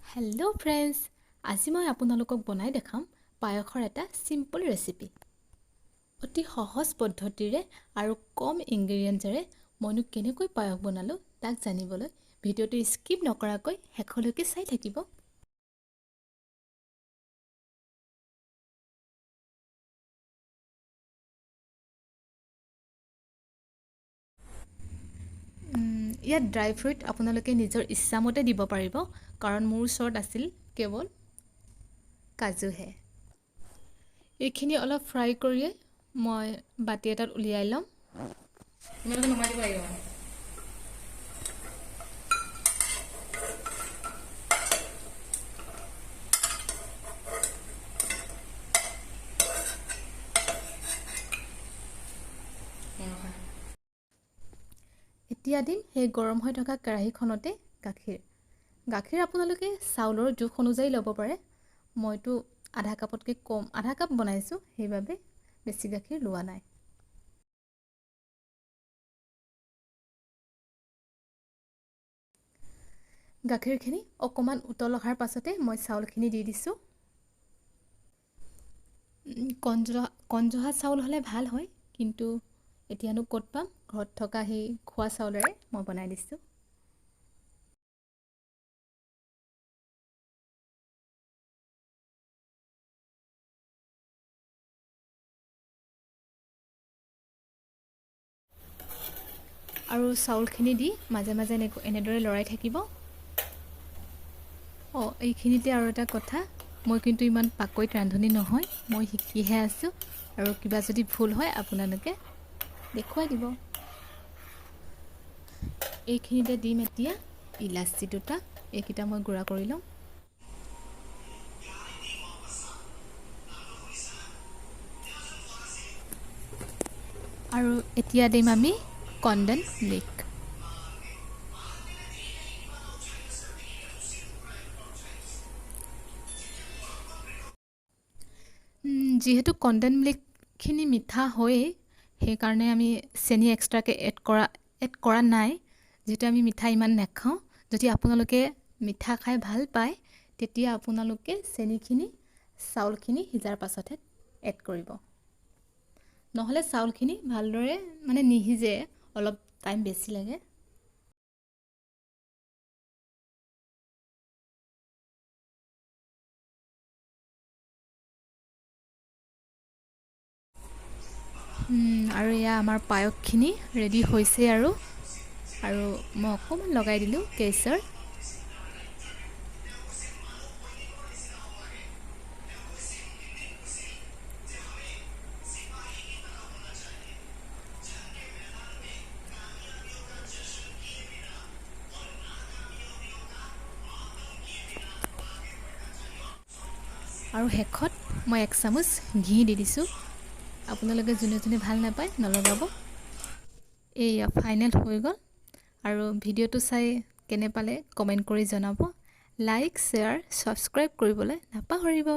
Hello' friends, আজি মই আপোনালোকক বনাই দেখাম পায়সৰ এটা চিম্পল ৰেচিপি। অতি সহজ পদ্ধতিৰে আৰু কম ইনগ্ৰেডিয়েণ্টছেৰে মইনো কেনেকৈ পায়স বনালোঁ, তাক জানিবলৈ ভিডিঅ'টো স্কিপ নকৰাকৈ শেষলৈকে চাই থাকিব। ইয়াত ড্ৰাই ফ্ৰুইট আপোনালোকে নিজৰ ইচ্ছামতে দিব পাৰিব, কাৰণ মোৰ ওচৰত আছিল কেৱল কাজুহে। এইখিনি অলপ ফ্ৰাই কৰিয়ে মই বাতি এটাত উলিয়াই ল'ম। ইমানতে নমাই দিব লাগিব। এতিয়া দিম সেই গৰম হৈ থকা কেৰাহীখনতে গাখীৰ। গাখীৰ আপোনালোকে চাউলৰ জোখ অনুযায়ী ল'ব পাৰে। মইতো আধা কাপতকৈ কম, আধা কাপ বনাইছোঁ, সেইবাবে বেছি গাখীৰ লোৱা নাই। গাখীৰখিনি অকণমান উতল অহাৰ পাছতে মই চাউলখিনি দি দিছোঁ। কণজহা চাউল হ'লে ভাল হয়, কিন্তু এতিয়ানো ক'ত পাম? ঘৰত থকা সেই খোৱা চাউলেৰে মই বনাই দিছোঁ। আৰু চাউলখিনি দি মাজে মাজে এনেদৰে লৰাই থাকিব। অঁ, এইখিনিতে আৰু এটা কথা, মই কিন্তু ইমান পাকৈত ৰান্ধনি নহয়, মই শিকিহে আছোঁ, আৰু কিবা যদি ভুল হয় আপোনালোকে দেখুৱাই দিব। এইখিনিতে দিম এতিয়া ইলাচি দুটা, এইকেইটা মই গুড়া কৰি ল'ম। আৰু এতিয়া দিম আমি কণ্ডেন মিল্ক। যিহেতু কণ্ডেন মিল্কখিনি মিঠা হয়েই, সেইকাৰণে আমি চেনি এক্সট্ৰাকৈ এড কৰা নাই, যিহেতু আমি মিঠা ইমান নাখাওঁ। যদি আপোনালোকে মিঠা খাই ভাল পায়, তেতিয়া আপোনালোকে চেনিখিনি চাউলখিনি সিজাৰ পাছতহে এড কৰিব। নহ'লে চাউলখিনি ভালদৰে মানে নিসিজে, অলপ টাইম বেছি লাগে। আৰু এয়া আমাৰ পায়সখিনি ৰেডি হৈছে। আৰু মই অকণমান লগাই দিলোঁ কেশৰ। আৰু শেষত মই এক চামুচ ঘি দি দিছোঁ। আপোনালোকে যোনে যোনে ভাল নাপায়, নলগাব। এইয়া ফাইনেল হৈ গ'ল। আৰু ভিডিঅ'টো চাই কেনে পালে কমেণ্ট কৰি জনাব। লাইক, শ্বেয়াৰ, ছাবস্ক্ৰাইব কৰিবলৈ নাপাহৰিব।